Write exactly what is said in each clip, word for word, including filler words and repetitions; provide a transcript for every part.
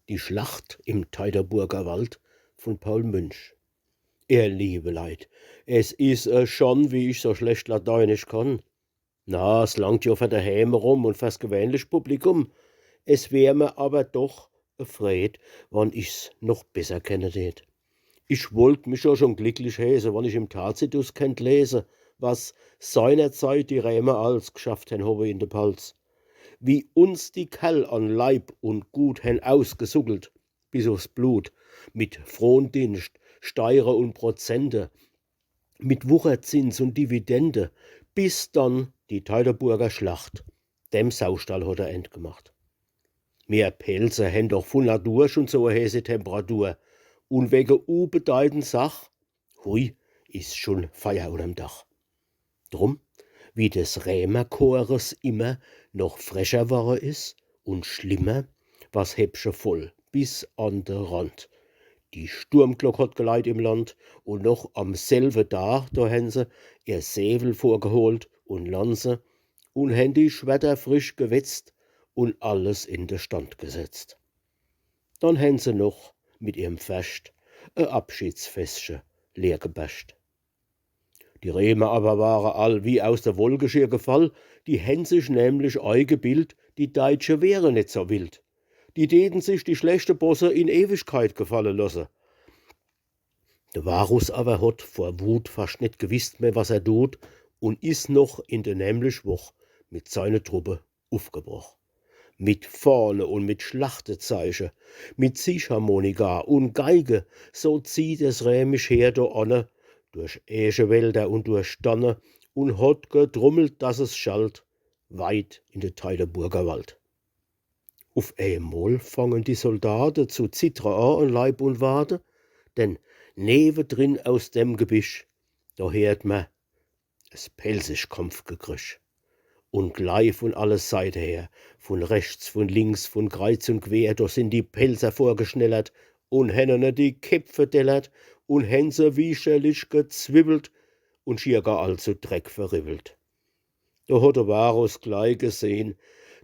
Die Schlacht im Teutoburger Wald von Paul Münch. Ihr liebe Leit, es is e Schann, wie ich so schlecht Lateinisch kann. Na, es langt jo fer dehääm erum un fers gewähnlich Publikum. Es wär mer awwer doch e Freed, wann ich's noch besser kenne dät. Ich wollt mich jo schun glicklich heeße, wann ich im Tacitus kennt lese, was seinerzeit die Räämer als gschafft hen howwe in de Palz. Wie uns die Kerl an Leib un Gut hen ausgesuckelt, bis uffs Blut, mit Frondinscht, Steiere un Prozente, mit Wucherzins un Dividende, bis dann die Teutoburger Schlacht dem Saustall hot e End gemacht. Mir Pälzer hen doch vun Natur schun so e heeße Temperatur, un wege ubedeidend Sach, hui, is schun Feier unnerm Dach. Drum, wie des Räämerchores immer noch frecher worre is un schlimmer, war's Häppche voll bis an de Rand. Die Sturmglock hot geleit im Land, un noch am selwe Dag, do hen se ihr Säwel vorgeholt un Lanze un hen die Schwerter frisch gewetzt un alles in de Stand gesetzt. Dann hen se noch mit ihrem Ferscht e Abschiedsfestche leer geberscht. Die Räämer awwer ware all wie aus de Wolke schier gefall, die hen sich nämlich eigebild, die Deitsche wäre net so wild. Die däten sich die schlechte Bosse in Ewigkeit gefalle losse. De Varus awwer hot vor Wut fascht net gewisst meh, was er dut, un is noch in de nämlich Woch mit seine Truppe uffgebroch. Mit Fahne un mit Schlachtezeiche, mit Ziehharmonika un Geige, so zieht es räämisch Heer do anne, durch Eechewälder un durch Tanne, un hot getrummelt, dass es schallt, weit in de Teutoburger Wald. Uff eemol fangen die Soldate zu zittre a an Leib un Wade, denn newedrin aus dem Gebisch, do heert mer es pälzisch Kampfgekrisch. Un glei vun alle Seite her, vun rechts, vun links, vun kreiz un quer, do sin die Pälzer vorgeschnellert un hen ene die Kepp verdellert un hen se wie schellisch gezwibbelt un schier gar all zu Dreck verribbelt. Do hot de Varus glei gesehn,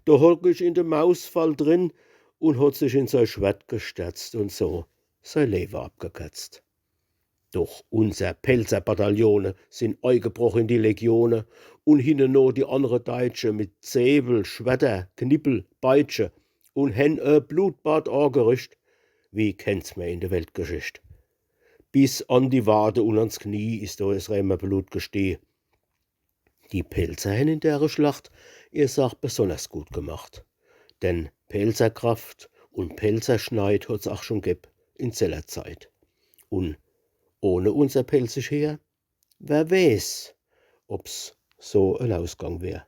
do hock ich in de Mausfall drin, un hot sich in sei Schwert gesterzt un so sei Lewe abgeketzt. Doch unser Pälzer Bataillone sin eigebroch in die Legione un hinneno die annre Deitsche mit Säwel, Schwerter, Knippel, Beitsche un hen e Blutbad agericht, wie kennt's mehr in de Weltgeschicht. Bis an die Wade un ans Knie is do es Räämer Blut gesteh. Die Pälzer hen in dere Schlacht ihr Sach besonners gut gemacht. Denn Pälzerkraft un Pälzerschneid hot's ach schun gebb in seller Zeit. Un ohne unser pälzisch Heer, wer weeß, ob's so en Ausgang wär.